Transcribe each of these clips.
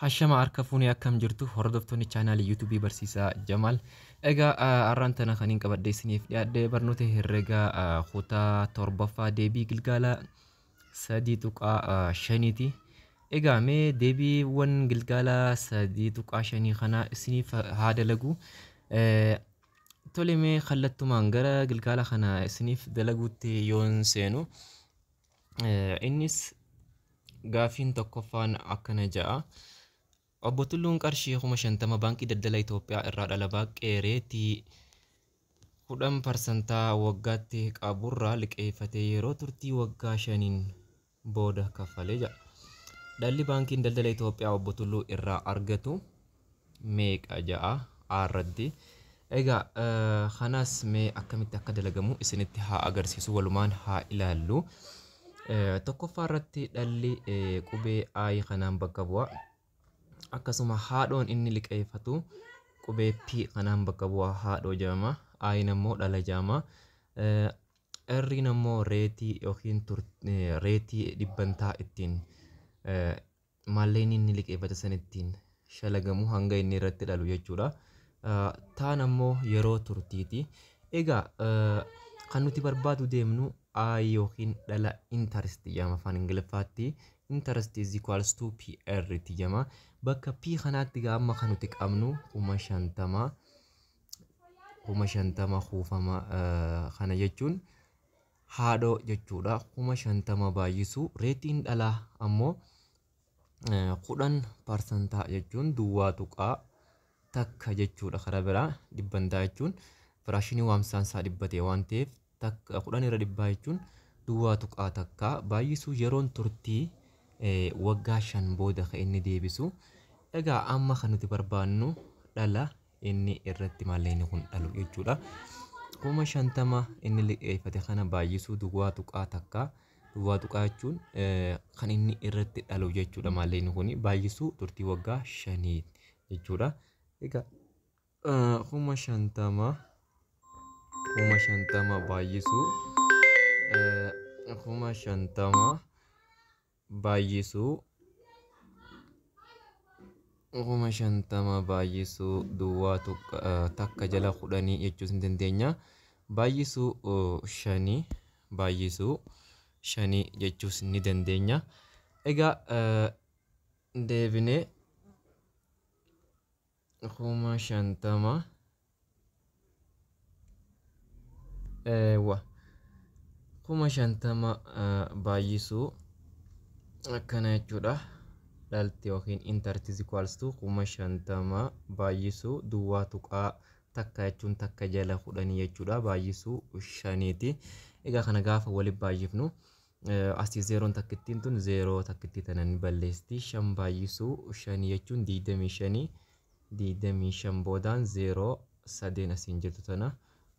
Hashama harka fuunee akkam jirtu hordoftoonni chaanaalii yuutuubii Barsiisaa Jamaal. Egaa har'aan tana kan hin qabadhe isiniif dhiyaadhe barnoota herreegaa kutaa torbaffaa deebii gilgaala 3.5ti. Egaa mee deebiiwwan gilgaala 3.5 kana isiniif haa dalagu. Tole mee kallattumaan gara gilgaala kana isiniif dalaguutti yoon seenu innis gaafiin tokkoffaan akkana ja'a. Obbo Tulluun qarshii 50,000 baankii daldala Itoophiyaa irraa dhala baaqee reetii 10% waggaatti qaburraa liqeeffatee yeroo turtii waggaa 5n booda kaffalee jira. Dhalli baankiin daldala Itoophiyaa Obbo Tulluu irraa argatu meeqa ja'a irratti. Egaa kanas mee akkamitti akka dalagamu isinitti haa agarsiisu, walumaan haa ilaallu. Tokkoffaa irratti dhalli qubee I kanaan bakka bu'a. Akkasuma haadhoon inni liqeeffatu qubee P kanaan bakka bu'a, haadhoo jedhama. I'n ammoo dhala jedhama. R'n ammoo reetii yookiin reetii dhibbantaa ittiin maallaqni inni liqeeffate san ittiin shalagamu hanga inni irratti dhalu jechuudha. Taan ammoo yeroo turtiiti. Egaa kan nuti barbaadu deemnu I yookiin dhala interest jedhama afaan Ingiliffaatti. Interest is equals to PR jedhama. Bakka P kanaatti egaa amma kan nuti qabnu 50,000 50,000 kuufama kana jechuun haadhoo jechuudha. 50,000 baay'isu reetiin dhalaa ammoo 10% jechuun 0.1 jechuudha. Karaa biraa dhibbantaa jechuun firaashinii waamsaan isaa dhibbatee waan ta'eef 10 irra dhibbaa jechuun 0.1 baay'isuu yeroon turtii waggaa 5 booda kan inni deebisu. Egaa amma kan nuti barbaannu dhala inni irratti maallaqni kun dhalu jechuudha. 50,000 inni liqeeffate kana baay'isuu 0.1 duwwaa tuqaa jechuun kan inni irratti dhalu jechuudha. Maallaqni kun baay'isuu turtii waggaa 5 jechuudha. Egaa 50,000 50,000 baay'isuu 50,000 baay'isuu 50,000 baay'isuu 0.1 jala 10 jechuus ni dandeenya. Baay'isuu 5 baay'isuu 5 jechuus ni dandeenya. Egaa deebinee 50,000 50,000 baay'isuu akkana jechuudha. Dhalti yookiin interest is equals to 50,000 baay'isuu 0.1 jechuun 1 jala 10 jechuudha. Baay'isuu 5ti. Egaa kana gaafa walitti baay'ifnu asii zeeroon takkittiin tun zeeroo takkittii tana ni balleessiti. 5 baay'isuu 5 jechuun 25 25 boodaan 0 3 asiin jirtu tana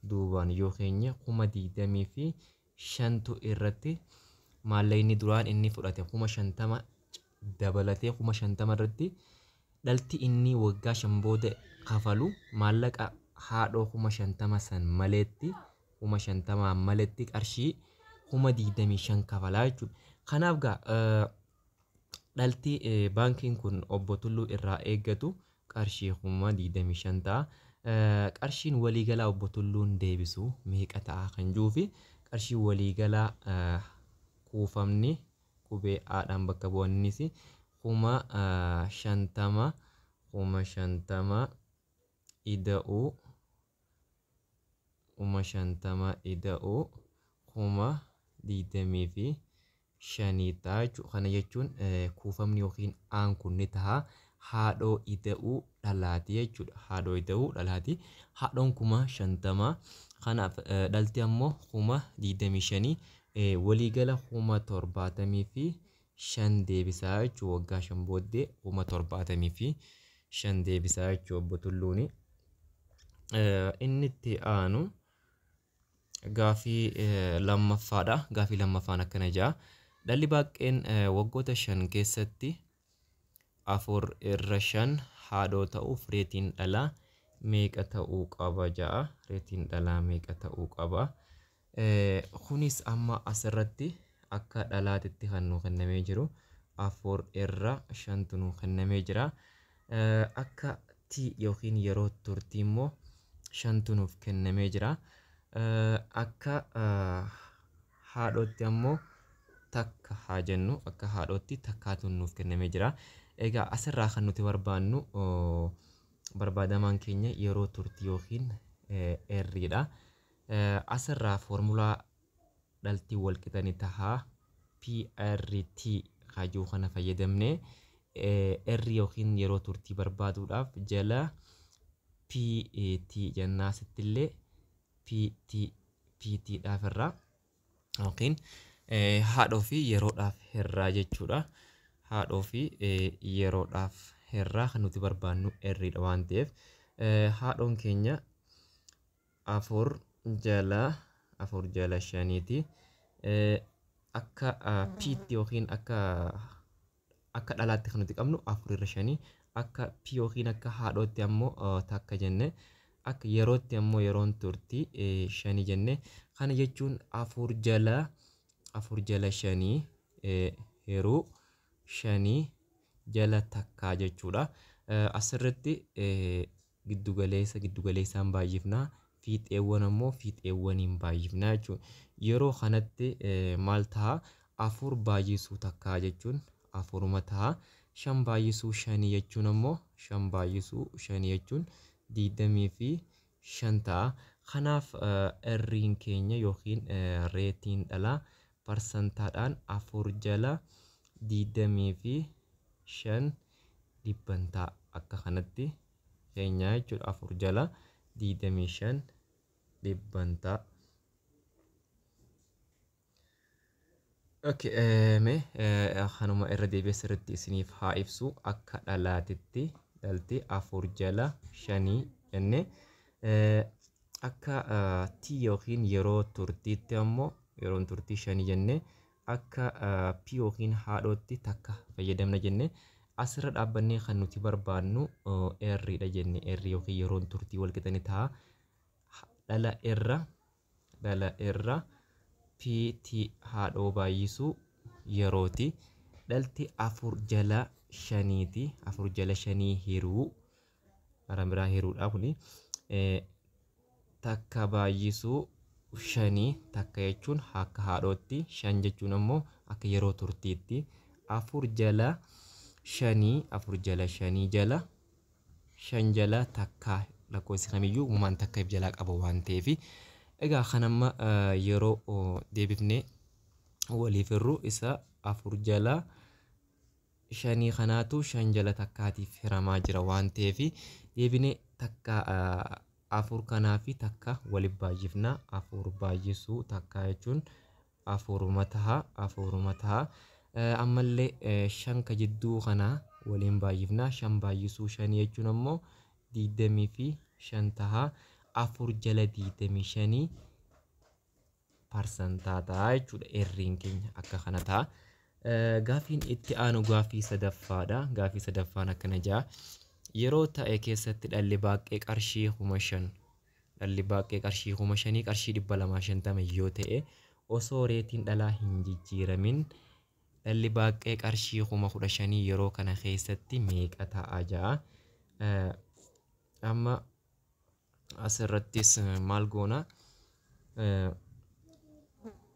duubaan yoo keenya 25,000 irratti maallaqni duraan inni fudhate 50,000 dabalatee 50,000 irratti dhalti inni waggaa 5 booda kafalu maallaqa haadhoo 50,000 san maleetti 50,000 maletti qarshii 25,000 kafalaa jechuudha. Kanaaf gaa dhalti baankiin kun Obbo Tulluu irraa eeggatu qarshii 25,000 ta'a. Qarshiin waliigalaa Obbo Tulluun deebisu meeqa ta'a kan jiruu fi qarshii waliigalaa kuufamni qubee A'dhaan bakka bu'an innis 50,000 50,000 ida'uu 50,000 ida'uu 25,000 ta'a jechuudha. Kana jechuun kuufamni yookiin A'n kun ni ta'a haadhoo ida'uu dhalaati jechuudha. Haadhoo ida'uu dhalaati. Haadhoon 50,000 kanaaf dhalti ammoo 25,000 waliigala 75,000 deebisaa jechuudha. Waggaa 5 booddee 75,000 deebisaa jechuudha Obbo Tulluuni. Inni itti aanu gaafii lammaffaadha. Gaafii lammaffaan akkana ja'a. Dhalli baaqeen waggoota 5 keessatti 4 irra 5 haadhoo ta'uuf reetiin dhalaa meeqa ta'uu qaba ja'a. Reetiin dhalaa meeqa ta'uu qaba. Kunis amma asirratti akka dhalaatitti kan nu kennamee jiru 4 irra 5 nuu kennamee jira. Akka T yookiin yeroo turtii immoo 5 nuuf kennamee jira. Akka haadhootti ammoo takka haa jennu, akka haadhootti takkaatu nuuf kennamee jira. Egaa asirraa kan nuti barbaannu barbaadamaan keenya yeroo turtii yookiin R'dha. Asirraa foormulaa dhaltii walqixani tahaa PRT kaajuu kana fayyadamnee R yookiin yeroo turtii barbaaduudhaaf jala PT jennaa, sittillee PT dhaaf irraa yookiin haadhoo fi yeroodhaaf hirraa jechuudha. Haadhoo fi yeroodhaaf hirraa, kan nuti barbaannu R'dha waan ta'eef haadhoon keenya 4 jala 4 jala 5ti. Akka P'tti yookiin akka dhalaatti kan nuti qabnu 4 irra 5, akka P yookiin akka haadhootti ammoo takka jenne, akka yerootti ammoo yeroon turtii 5 jenne. Kana jechuun 4 jala 4 jala 5 hiruu 5 jala takkaa jechuudha. Asirratti giddugaleessa giddugaleessaan baay'ifnaa, fiixeewwan ammoo fiixeewwaniin baay'ifnaa jechuudha. Yeroo kanatti maal ta'a? 4 baay'isuu takkaa jechuun 4 ta'a. 5 baay'isuu 5 jechuun ammoo 5 baay'isuu 5 jechuun 25 ta'a. Kanaaf R'n keenya yookiin reetiin dhalaa parsantaadhaan 4 jala 25 dhibbantaa akka kanatti keenya jechuudha. 4 jala 25 dhibbantaa. Okay, mee kanuma irra deebi'ee sirriitti isiniif haa ibsu. Akka dhalaatitti dhalti 4 jala 5 jenne, akka T yookiin yeroo turtiitti ammoo yeroon turtii 5 jenne, akka P yookiin haadhootti takka fayyadamna jenne. Asirra dhaabbannee kan nuti barbaannu R'dha jenne. R yookiin yeroon turtii walqixani ta'a dhala irra PT haadhoo baay'isuu yerooti. Dhalti 4 jala 5ti. 4 jala 5 hiruu, karaa biraa hiruudha kuni, takka baay'isuu 5. Takka jechuun akka haadhootti, 5 jechuun ammoo akka yeroo turtiitti. 4 jala 5, 4 jala 5 jala 5 jala takka, lakkoofsi kamiyyuu uumamaan takka jalaa qaba waan ta'eef. Egaa kan amma yeroo deebifnee waliif hirru isa 4 jala 5 kanaatu 5 jala takkaatiif hiramaa jira waan ta'eef, deebinee takka 4 kanaa fi takka waliif baay'ifna. 4 baay'isuu takka jechuun 4 taha, 4 taha. Ammallee 5 ka jidduu kanaa waliin baay'ifna. 5 baay'isuu 5 jechuun ammoo 25 taha. 4 jala 25 parsantaa ta'a jechuudha. R'n keenya akka kana ta'a. Gaaffiin itti aanu gaaffii sadaffaadha. Gaaffii sadaffaan akkana ja'a. Yeroo ta'e keessatti dhalli baaqqee qarshii 5,000, dhalli baaqqee qarshii 5,000 qarshii 250 yoo ta'e, osoo reetiin dhalaa hin jijjiiramin dhalli baaqqee qarshii 15,000 yeroo kana keessatti meeqa ta'a ja'a. Amma asirrattis maal goona?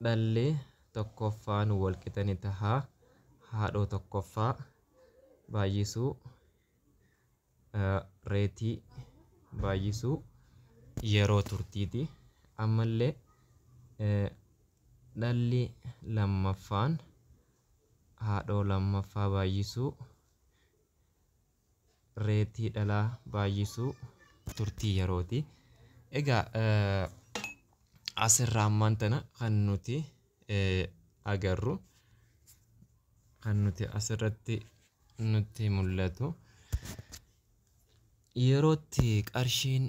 Dhalli tokkoffaan walqixani tahaa haadhoo tokkoffaa baay'isuu reetii baay'isuu yeroo turtiiti. Ammallee dhalli lammaffaan haadhoo lammaffaa baay'isuu reetii dhalaa baay'isuu turtii yerooti. Egaa asirraa ammaan tana kan nuti agarru, kan nuti asirratti nutti mul'atu, yerootti qarshiin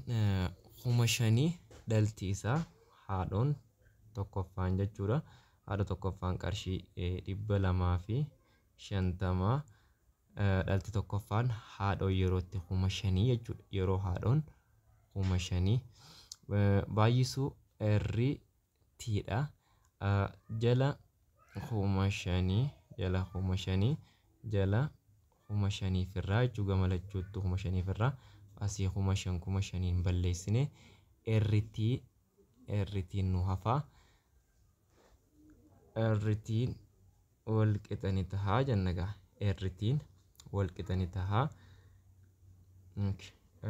5,000 dhalti isaa haadhoon tokkoffaan jechuudha. Haadha tokkoffaan qarshii 250, dhalti tokkoffaan haadhoo yerootti 5,000 jechuudha. Yeroo haadhoon 5,000 baay'isuu R T'dha. Jala 5,000 jala 5,000 jala 5,000 irraa jechuu gama lachuutti 5,000 irraa asii 5,000 5,000 balleessine RT nu hafaa RT'n wal qixa ni tahaa jenna gaa RT'n wal qixa ni tahaa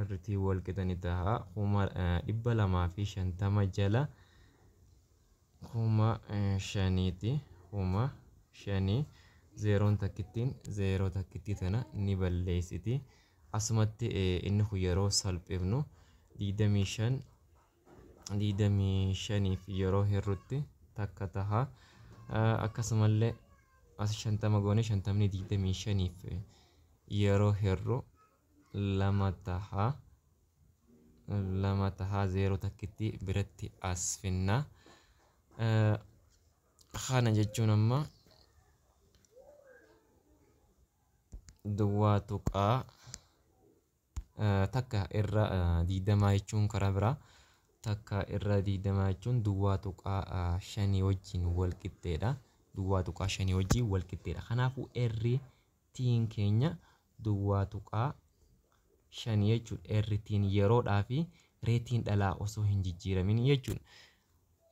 RT wal qixa ni tahaa 250 jala 5,000ti 5,000 zeeroon takkittiin zeeroo takkittii tana ni balleessiti. Asumatti inni kun yeroo salphifnu 25 25 yeroo hirrutti takka taha. Akkasumallee as 50 goone 50 25 yeroo hirru 2 taha. 2 taha zeeroo takkittii biratti as finna. Kana jechuun amma duwwaa tuqaa takka irra 20 jechuun karaa biraa takka irra 20 jechuun duwwaa tuqaa 5 wajjin wal qixxeedha. Duwwaa tuqaa 5 wajjin wal qixxeedha. Kanaafuu RT'n keenya duwwaa tuqaa 5 jechuudha. RT'n yeroodhaa fi reetiin dhalaa osoo hin jijjiiramin jechuudha.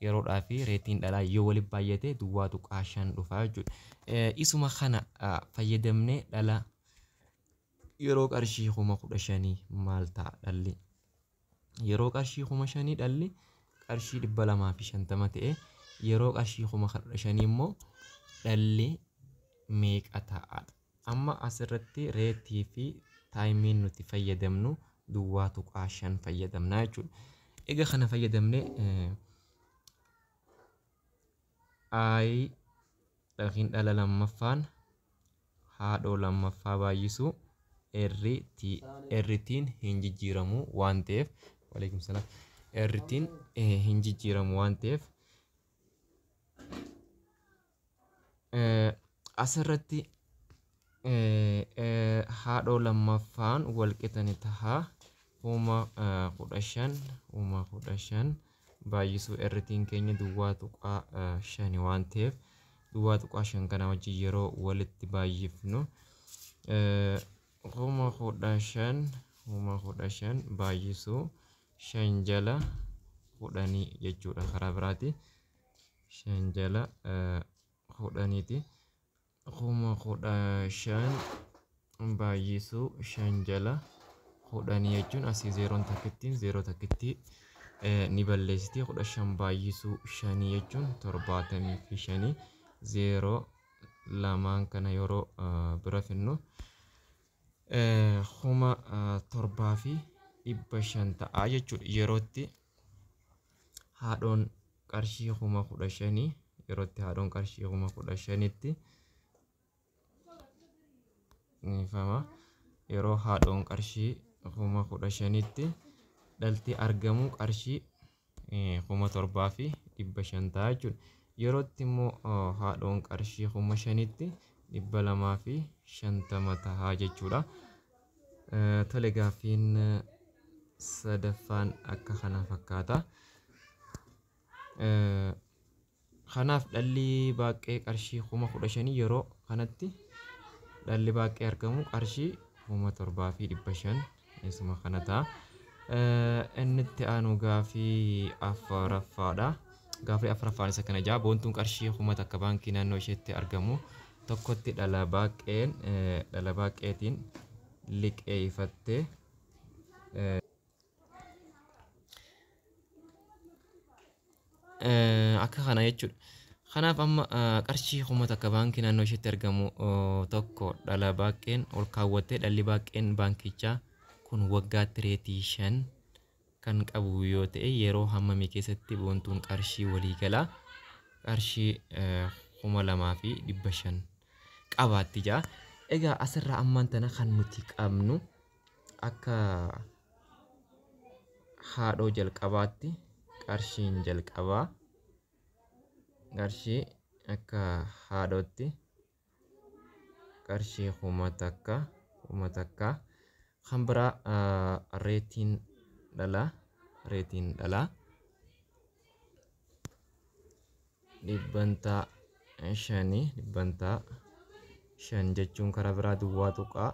Yeroodhaa fi reetiin dhalaa yoo walitti baay'ate duwwaa tuqaa 5 dhufa jechuudha. Isuma kana fayyadamnee dhala yeroo qarshii 15,000 maal ta'a dhalli? Yeroo qarshii 5,000 dhalli qarshii 250 ta'e yeroo qarshii 15,000 immoo dhalli meeqa ta'a? Amma asirratti reetii fi taayimiin nuti fayyadamnu duwwaa tuqaa 5 fayyadamna jechuudha. Egaa kana fayyadamnee I yookiin dhala lammaffaan haadhoo lammaffaa baay'isuu RT'n hin jijjiiramu waan ta'eef waleekum salaam RT'n hin jijjiiramu waan ta'eef asirratti haadhoo lammaffaan wal qixa ni taha 15,000 15,000 baay'isuu RT'n keenya duwwaa tuqaa 5 waan ta'eef duwwaa tuqaa 5 kana wajjin yeroo walitti baay'ifnu 15,000 15,000 baay'isuu 5 jala 10 jechuudha. Karaa biraati 5 jala 10ti 15,000 baay'isuu 5 jala 10 jechuun asii zeeroon takkittiin zeeroo takkittii ni balleessiti. 15 baay'isuu 5 jechuun 75 zeeroo lamaan kana yeroo bira finnu 7,500 ta'a jechuudha. Yerootti haadhoon qarshii 15,000 yerootti haadhoon qarshii 15,000tti nifama yeroo haadhoon qarshii 15,000tti dhalti argamu qarshii 7,500 ta'a jechuudha. Yerootti immoo haadhoon qarshii 5,000tti 250 ta'a jechuudha. Tole gaaffiin sadaffaan akka kana fakkaata. Kanaaf dhalli baaqee qarshii 15,000 yeroo kanatti dhalli baaqee argamu qarshii 7,500 isuma kana ta'a. Inni itti aanu gaaffii afuraffaadha. Gaaffii afuraffaan isa kana ja'a. Boontuun qarshii 1,000 baankii naannoo isheetti argamu tokkotti dhala baaqeetiin liqeeffattee akka kana jechuudha. Kanaaf amma qarshii 1,000 baankii naannoo isheetti argamu tokko dhala baaqeen ol kaawwattee dhalli baaqeen baankichaa kun waggaatti reetii 5 kan qabu yoo ta'e yeroo hammamii keessatti boontuun qarshii waliigalaa qarshii 2,500 qabaatti jaa. Egaa asirraa ammaan tana kan nuti qabnu akka haadhoo jalqabaatti qarshiin jalqabaa qarshii akka haadhootti qarshii 1,000 1,000 kan biraa reetiin dhalaa dhibbantaa 5 5 jechuun karaa biraa duwwaa tuqaa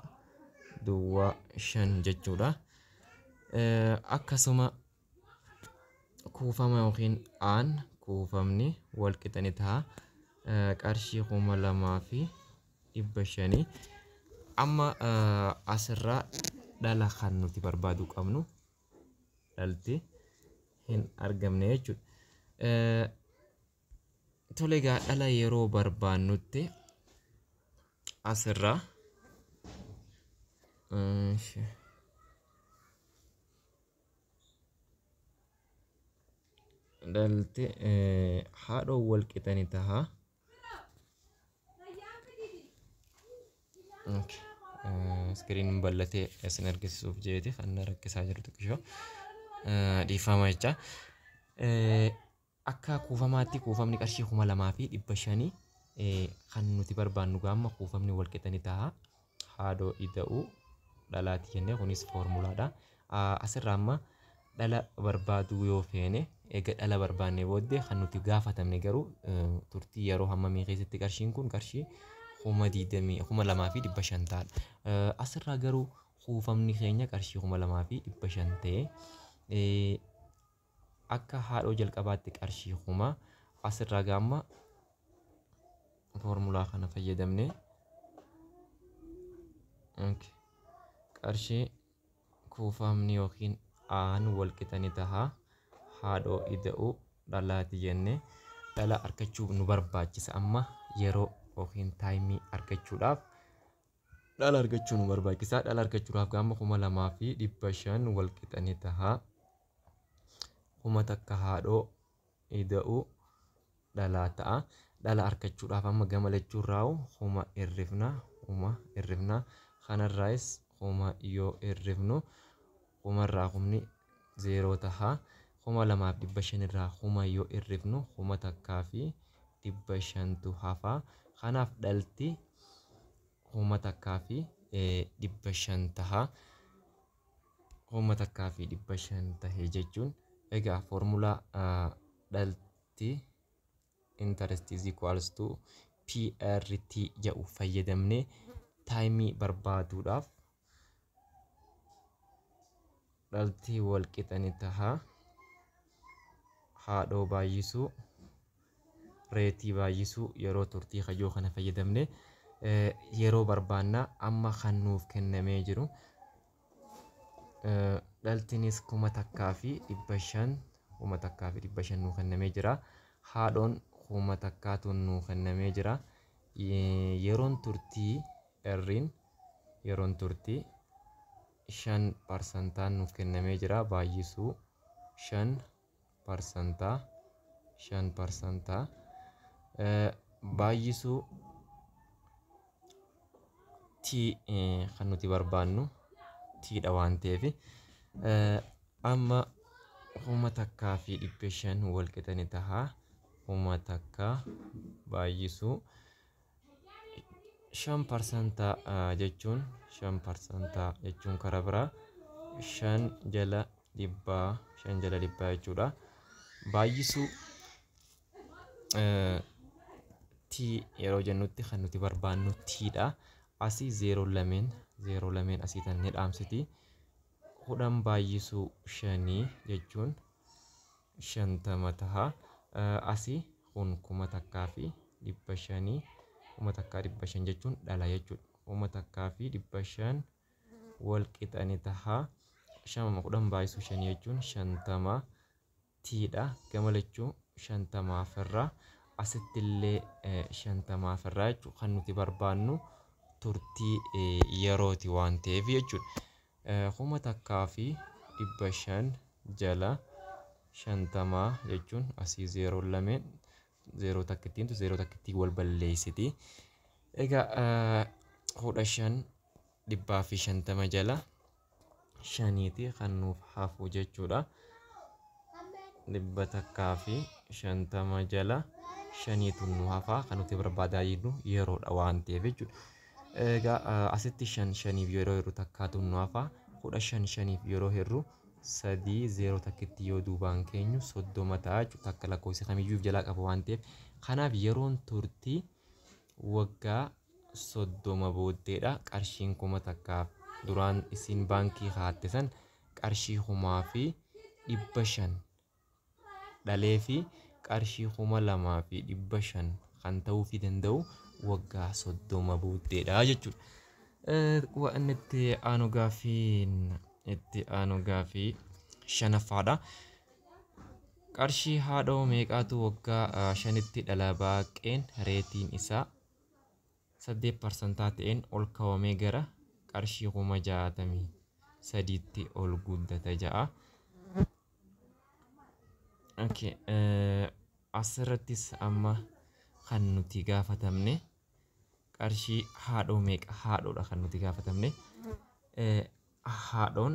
duwwaa 5 jechuudha. Akkasuma kuufama yookiin aan kuufamni wal qixa ni ta'a. Qarshii 2500. Amma asirraa dhala kan nuti barbaaduu qabnu dhalti hin argamne jechuudha. Tole egaa dhala yeroo barbaannutti asirraa dhalti haadhoo wal qixa ni ta'a. Iskiriin bal'atee isin argisiisuuf jeeti kan na rakkisaa jiru xiqqishoo dhiifama jecha. Akka kuufamaatti kuufamni qarshii 2500 kan nuti barbaannu gaamma kuufamni wal qixa ni ta'a. Haadhoo ida'uu dhalaati jennee kunis foormulaadha. Asirraa amma dhala barbaaduu yoo feene eega dhala barbaanne booddee kan nuti gaafatamne garuu turtii yeroo hammamii keessatti qarshiin kun qarshii 2500 ta'a. Asirraa garuu kuufamni keenya qarshii 2500 ta'e akka haadhoo jalqabaatti qarshii 1000 asirraa gaamma foormulaa kana fayyadamne qarshii kuufamni yookiin aan wal qixa ni ta'a. Haadhoo ida'uu dhalaati jenne dhala argachuu nu barbaachisa. Amma yeroo yookiin taayimii argachuudhaaf dhala argachuu nu barbaachisa. Dhala argachuudhaaf gaamma 2500 wal qixa ni ta'a. 1000 haadhoo ida'uu dhalaa ta'a. Dhala argachuudhaaf amma gama lachuurraa 1000 hirrifna 1000 hirrifna kanarraayis 1000 yoo hirrifnu 1000 irraa humni 0 ta'a. 2500 irraa 1000 yoo hirrifnu 1500 hafa. Kanaaf dhalti 1500 ta'a. 1500 tahe jechuun egaa foormulaa dhalti interest is equals to PRT jedhu fayyadamnee taayimii barbaaduudhaaf dhalti wal qixa ni ta'a. Haadhoo baay'isuu reetii baay'isuu yeroo turtii kayyoo kana fayyadamne yeroo barbaannaa. Amma kan nuuf kennamee jiru dhaltinis 1500 1500 nuu kennamee jira. Haadhoon 1000 nuu kennamee jira. Yeroon turtii irriin yeroon turtii 5% nuuf kennamee jira. Baay'isuu 5% 5% baay'isuu T kan nuti barbaannu T dha waan ta'eef amma 1500 wal qixa ni ta'a. 1000 baay'isuu 5% jechuun 5% jechuun karaa biraa 5 jala dhibbaa 5 jala dhibbaa jechuudha. Baay'isuu T yeroo jennutti kan nuti barbaannu T dha. Asii 0 lameen 0 lameen asii tan ni dhaamsiti. 10 baay'isuu 5 jechuun 50 ta'a. Asii kun 1500 1500 jechuun dhala jechuudha. 1500 wal qixa ni ta'a. 10 baay'isuu 5 jechuun 50 T dha. Gama lachuu 50 irraa asitti illee 50 irraa jechuudha. Kan nuti barbaannu turtii yerooti waan ta'eef jechuudha. 1500 jala 50 jechuun asii 0 lameen 0 takkittiintu 0 takkittii wal balleessiti. Egaa 15 150 jala 5 kan nuuf hafu jechuudha. 150 jala 5 nu hafa kan nuti barbaadaa jirru yeroodha waan ta'eef jechuudha. Egaa asitti 5 5 yeroo hirru takkaatu nu hafa. 15 5 yeroo hirru 3 0 takkitti yoo duubaan keenyu 30 ta'a jechuudha. Takka lakkoofsa kamiyyuu jalaa qaba waan ta'eef. Kanaaf yeroon turtii waggaa 30 booddeedha. Qarshiin 1000 duraan isin baankii kaatte san qarshii 1500 dhalee fi qarshii 2500 kan ta'uufii danda'u waggaa 30 booddeedha jechuudha. Waan itti aanu gaaffiin itti aanu gaaffii shanaffaadha. Qarshii haadhoo meeqaatu waggaa 5tti dhala baaqeen reetiin isaa 8% ta'een ol kaawwamee gara qarshii 63,000tti ol guddata ja'a. Okay, asirrattis amma kan nuti gaafatamne qarshii haadhoo meeqa haadhoodha kan nuti gaafatamne. Haadhoon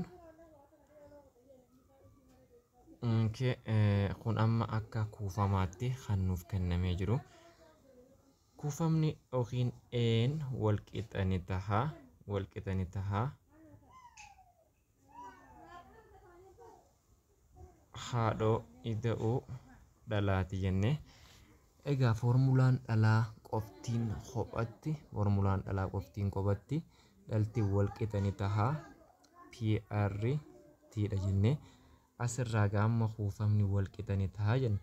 kun amma akka kuufamaatti kan nuuf kennamee jiru. Kuufamni yookiin een wal qixa ni taha wal qixa ni taha haadhoo ida'uu dhalaati jenne. Egaa foormulaan dhalaa qoftiin kophatti foormulaan dhalaa qoftiin kophatti dhalti wal qixa ni taha PRT dha jenne. Asirraa gaamma kuufamni wal qixa ni taha jenne.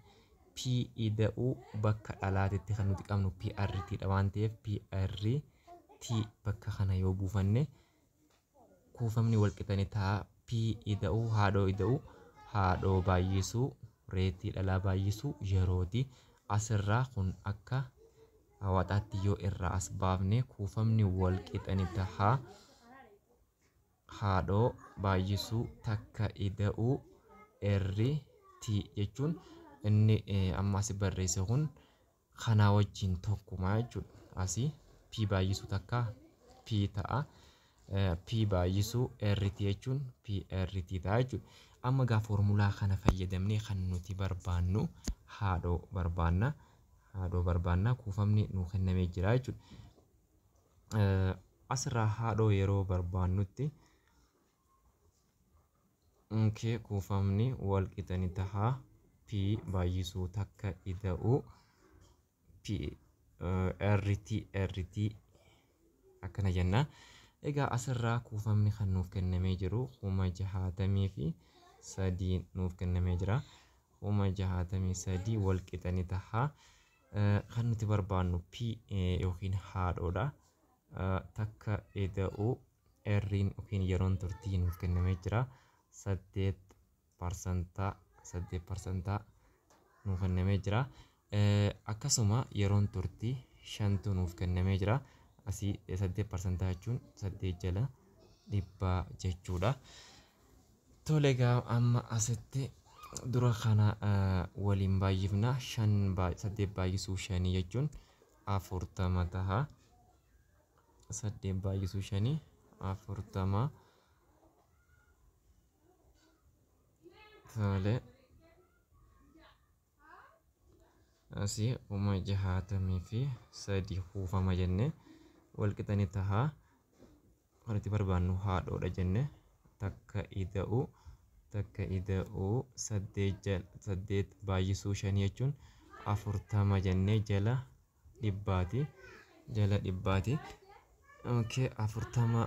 P ida'uu bakka dhalaatitti kan nuti qabnu PRT dha waan ta'eef PRT bakka kana yoo buufanne kuufamni wal qixa ni taha P ida'uu haadhoo ida'uu haadhoo baay'isuu reetii dhalaa baay'isuu yerooti. Asirraa kun akka hawaxaatti yoo irraa as baafne kuufamni wal qixa ni taha haadhoo baay'isuu takka ida'uu RT jechuun inni amma asi barreesse kun kanaa wajjin tokkuma jechuudha. Asii P baay'isuu takka P ta'a. P baay'isuu RT jechuun PRT ta'a jechuudha. Amma gaa foormulaa kana fayyadamnee kan nuti barbaannu haadhoo barbaanna. Haadhoo barbaanna kuufamni nuu kennamee jira jechuudha. Asirraa haadhoo yeroo barbaannutti kuufamni wal qixa ni taha P baay'isuu takka ida'uu P RT RT akkana jenna. Egaa asirraa kuufamni kan nuuf kennamee jiru 63,000 nuuf kennamee jira. 63,000 wal qixa ni taha. Kan nuti barbaannu P yookiin haadhoodha. Takka ida'uu R'n yookiin yeroon turtii nuuf kennamee jira. 8% 8% nuuf kennamee jira. Akkasuma yeroon turtii 5tu nuuf kennamee jira. Asii 8% jechuun 8 jala 100 jechuudha. Tole egaa amma asitti dura kana waliin baay'ifna. 8 baay'isuu 5 jechuun 40 taha. 8 baay'isuu 5 40. Tole asii 63,000 kuufama jenne wal qixa ni taha. Kan itti barbaannu haadhoodha jenne takka ida'uu 8 baay'isuu 5 jechuun 40 jennee jala 100ti jala 100ti. Okay, 40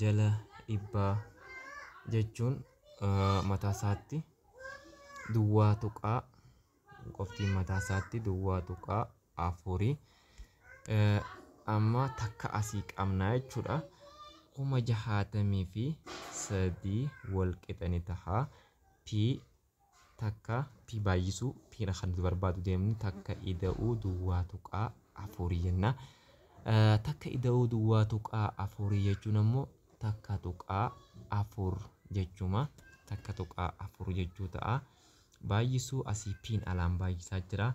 jala 100 jechuun mataa isaatti duwwaa tuqaa qoftiin mataa isaatti duwwaa tuqaa 4. Amma takka asii qabnaa jechuudha. 63,000 wal qixa ni taha. P takka P baay'isuu P dha kan nuti barbaadu deemnu takka ida'uu duwwaa tuqaa 4 jenna. Takka ida'uu duwwaa tuqaa 4 jechuun ammoo takka tuqaa 4 jechuuma. Takka tuqaa 4 jechuu ta'a. Baay'isuu asii P'n alaan baay'isaa jira.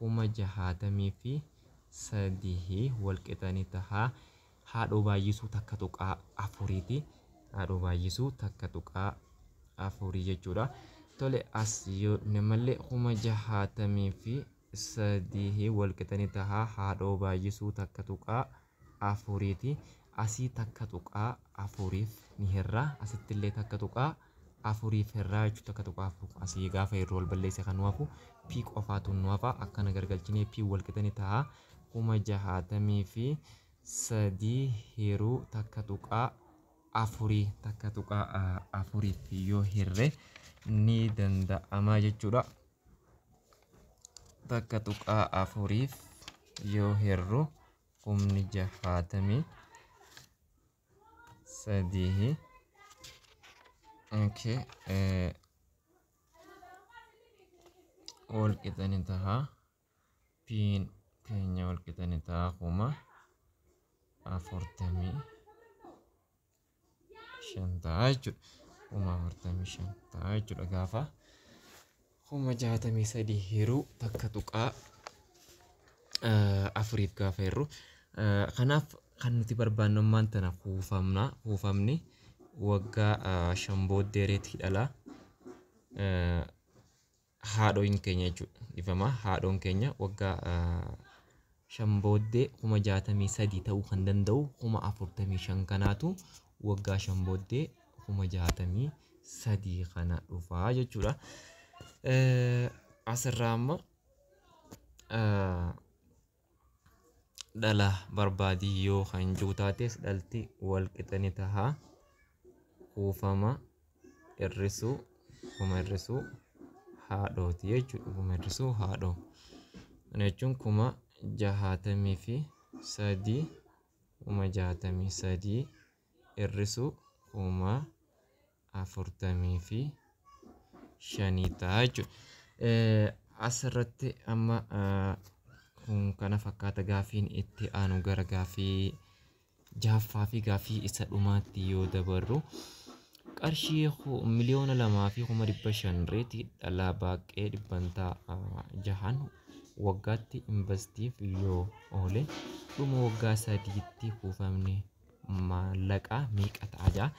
63,000 wal qixa ni taha. Haadhoo baay'isuu takka tuqaa 4ti. Haadhoo baay'isuu takka tuqaa 4 jechuudha. Tole as yoo dhufne mallee 63,000 wal qixa ni taha. Haadhoo baay'isuu takka tuqaa 4ti. Asii takka tuqaa 4f ni hirra. Asitti illee takka tuqaa 4f hirraa jechuudha. Takka tuqaa 4 asii gaafa yeroo wal balleesse kan nu hafu P qofaatu nu hafa. Akkana gargalchinee P wal qixa ni taha. 63,000 sadii hiruu 1.4 1.4 yoo hirre ni danda'ama jechuudha. 1.4 yoo hirru 63,000. Okay, wal qixani taha. Piin keenya wal qixani taha 45,000 ta'a jechuudha. 45,000 ta'a jechuudha gaafa 63,000 hiruu 1.4 gaafa hirru. Kanaaf kan nuti barbaannu ammaan tana kuufamna. Kuufamni waggaa 5 booddee reetii dhalaa haadhoon keenya jechuudha. Ifama haadhoon keenya waggaa 5 booddee 63,000 ta'uu kan danda'u 45,000 kanaatu waggaa 5 booddee 63,000 kana dhufaa jechuudha. Asirraa amma dhala barbaadii yoo kan jiru taates dhalti wal qixani tahaa kuufama hir'isuu kuma hir'isuu haadhooti jechuudha. Kuma hir'isuu haadhoo. Kana jechuun 63,000 63,000 hir'isuu 45,000 ta'a jechuudha. Asirratti amma kun kana fakkaata gaafiin itti aanu gara gaafii 6ffaa fi gaafii isa dhumaatti yoo dabarru qarshii 2,200,000 reetii dhalaa baaqee 6% waggaatti investiif yoo oole dhuma waggaa 3tti kuufamni maallaqaa meeqa ta'a jaa.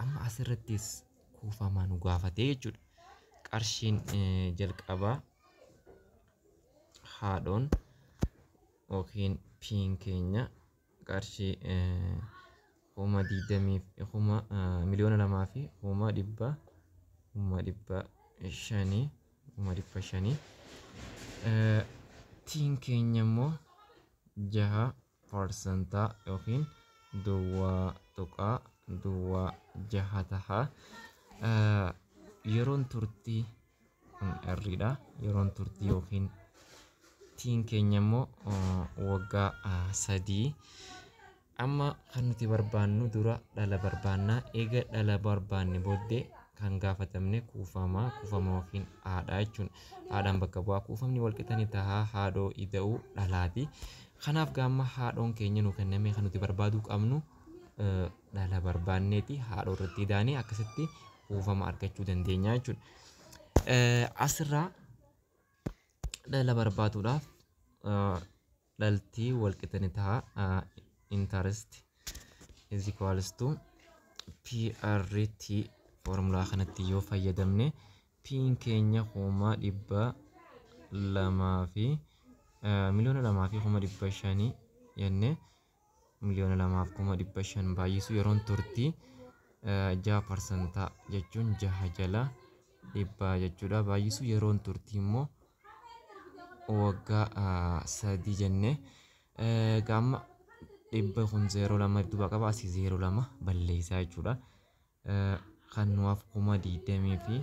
Amma asirrattis kuufamaa nu gaafate jechuudha. Qarshiin jalqabaa haadhoon yookiin piin keenya qarshii 2,500,000 500,000. Tiin keenya immoo 6% yookiin 0.06 taha. Yeroon turtii irriidha. Yeroon turtii yookiin tiin keenya immoo waggaa 3. Amma kan nuti barbaannu dura dhala barbaannaa. Eega dhala barbaanne booddee kan gaafatamne kuufama yookiin haadha jechuun haadhaan bakka bu'aa. Kuufamni wal qixani tahaa haadhoo ida'uu dhalaati. Kanaaf gaamma haadhoon keenya nu kenname kan nuti barbaaduu qabnu dhala barbaanneeti haadhoo irratti idaanee akkasitti kuufama argachuu dandeenya jechuudha. Asirraa dhala barbaaduudhaaf dhaltii wal qixani tahaa interest is equals to PRT formulaa kanatti yoo fayyadamne piin keenya 200,000 2,500,000 jennee 2,500,000 baay'isuu yeroon turtii 6% jechuun 6 jala 100 jechuudha. Baay'isuu yeroon turtii immoo waggaa 3 jennee gaama 100 kun 02 duuba qaba asii 02 balleessaa jechuudha. Kan nuwaaf 20,000 fi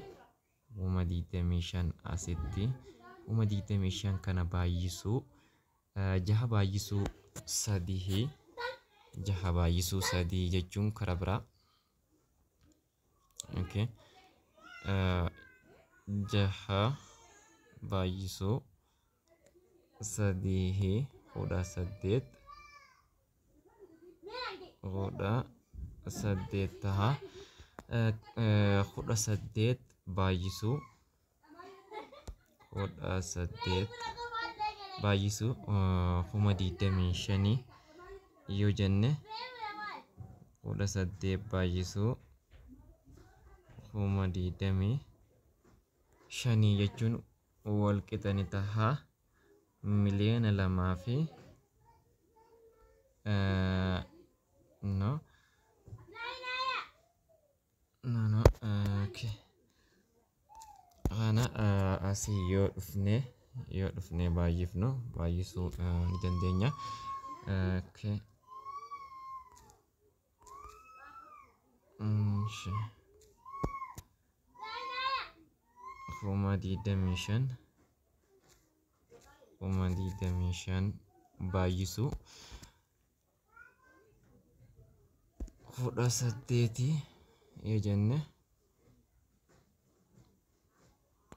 25,000 asitti 25,000 kana baay'isuu 6 baay'isuu 3 6 baay'isuu 3 jechuun karaa biraa. Okay. 6 baay'isuu 3 18 18 taha. 18 baay'isuu 18 baay'isuu 25,000 yoo jenne 18 baay'isuu 25,000 jechuun wal qixani taha 2,000,000 fi no no no okay. Kana asii yoo dhufne baay'ifnu baay'isuu ni dandeenya. Okay. Ishi. 25,000 25,000 baay'isuu 18 yoo jenne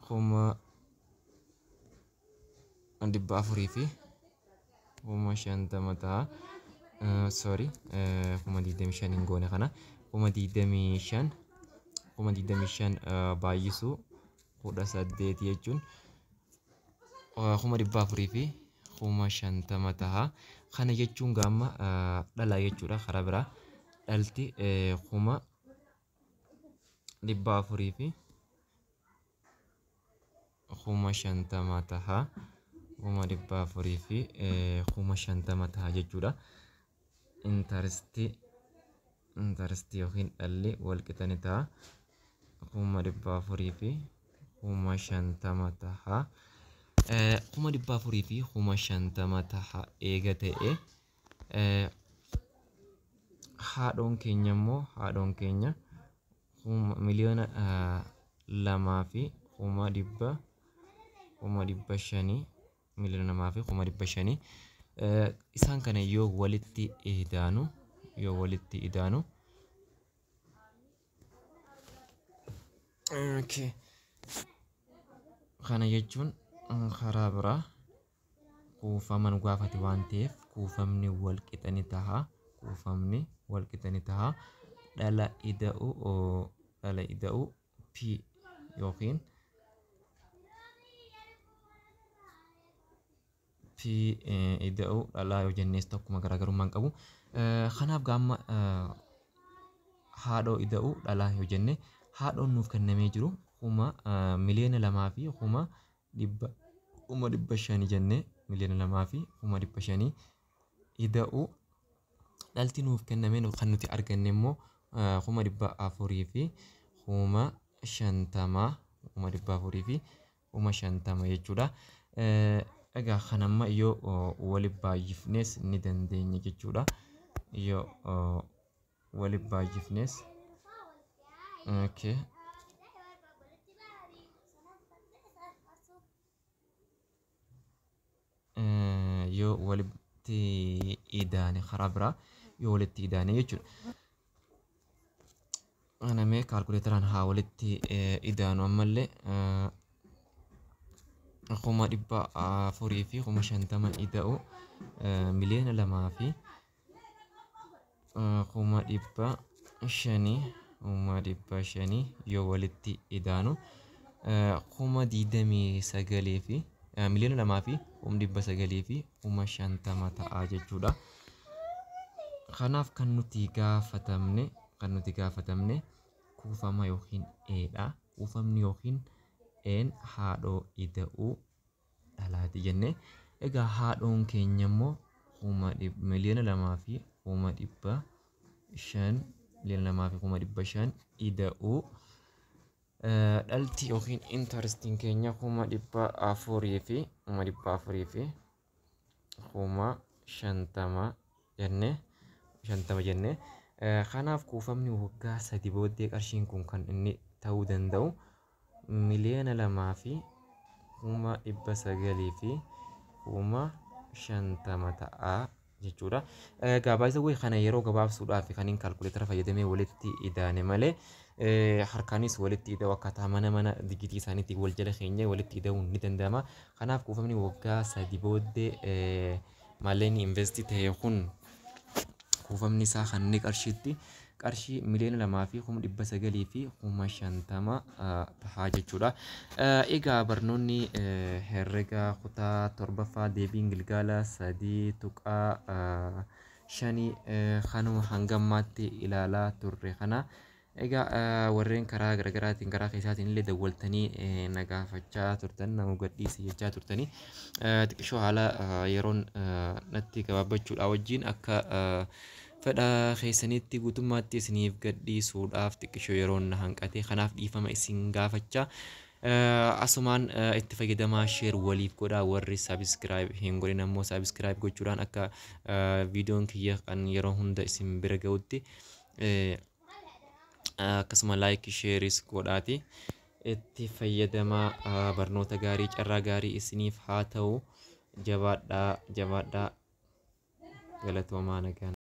450,000 ta'a. Sorry, 25,000 hin goone kana 25,000 25,000 baay'isuu 18 jechuun 450,000 ta'a. Kana jechuun gaamma dhala jechuudha. Karaa biraa dhalti 450,000 ta'a. 450,000 ta'a jechuudha. Intarestii yookiin dhalli wal qixa ni ta'a. 450,000 ta'a. 450,000 ta'a eega ta'e haadhoon keenya immoo haadhoon keenya 2,500,000 2,500,000 isaan kana yoo walitti idaanu okay. Kana jechuun karaa biraa kuufama nu gaafate waan ta'eef kuufamni wal qixa ni ta'a. Kuufamni wal qixa ni ta'a. Dhala ida'uu P yookiin P ida'uu dhalaa yoo jennees tokkuma garaagarummaa hin qabu. Kanaaf gaamma haadhoo ida'uu dhalaa yoo jenne haadhoon nuuf kennamee jiru 2,500,000 jennee 2,500,000 ida'uu dhalti nuuf kennamee kan nuti arganne immoo 450,000 450,000 jechuudha. Egaa kan amma yoo wali baay'ifnes ni dandeenya jechuudha. Yoo wali baay'ifnes okay. Yoo walitti idaane karaa biraa yoo walitti idaane jechuudha. Ana mee kaalkuleeteraan haa walitti idaanu ammallee 450,000 ida'u 2,500,000 500,000 yoo walitti idaanu 29,000 fi 2,950,000 ta'a jechuudha. Kanaaf kan nuti gaafatamne kuufama yookiin eedha. Kuufamni yookiin een haadhoo ida'uu dhalaati jenne. Egaa haadhoon keenya immoo 2,500,000 2,500,000 ida'uu dhalti yookiin intarestiin keenya 450,000 jenne 50 jenne. Kanaaf kuufamni waggaa 3 booddee qarshiin kun kan inni ta'uu danda'u 2,950,000 ta'a jechuudha. Egaa baay'ee kana yeroo gabaabsuudhaaf kan inni kaalkuleetara fayyadamee walitti idaane malee harkaanis walitti ida'u akkaataa mana digitii isaaniitiin wal jala keenya walitti ida'uun ni danda'ama. Kanaaf kuufamni waggaa 3 booddee maallaqni investii ta'e kun kuufamni isaa kan inni qarshiitti qarshii 2,950,000 ta'a jechuudha. Egaa barnoonni herrega kutaa 7ffaa deebiin gilgaala 3.5 kanuma hangammaatti ilaalaa turre kana. Egaa warreen karaa garaagaraatiin karaa keessaatiin illee dawwaltanii na gaafachaa turtan nama gadhiisi jechaa turtanii xiqqishoo haala yeroon natti gabaabbachuudha wajjin akka fedha keessanitti guutummaatti isiniif gadhiisuudhaaf xiqqishoo yeroon na hanqate. Kanaaf dhiifama isin gaafachaa. Asumaan itti fayyadamaa, share waliif godhaa. Warri subscribe hin godhin ammoo subscribe gochuudhaan akka viidiyoon kiyya kan yeroo hunda isin bira ga'utti, akkasuma like, shareis godhaati itti fayyadamaa. Barnoota gaarii, carraa gaarii isiniif haa ta'u. Jabaadhaa, jabaadhaa, galatoomaa, nagaan.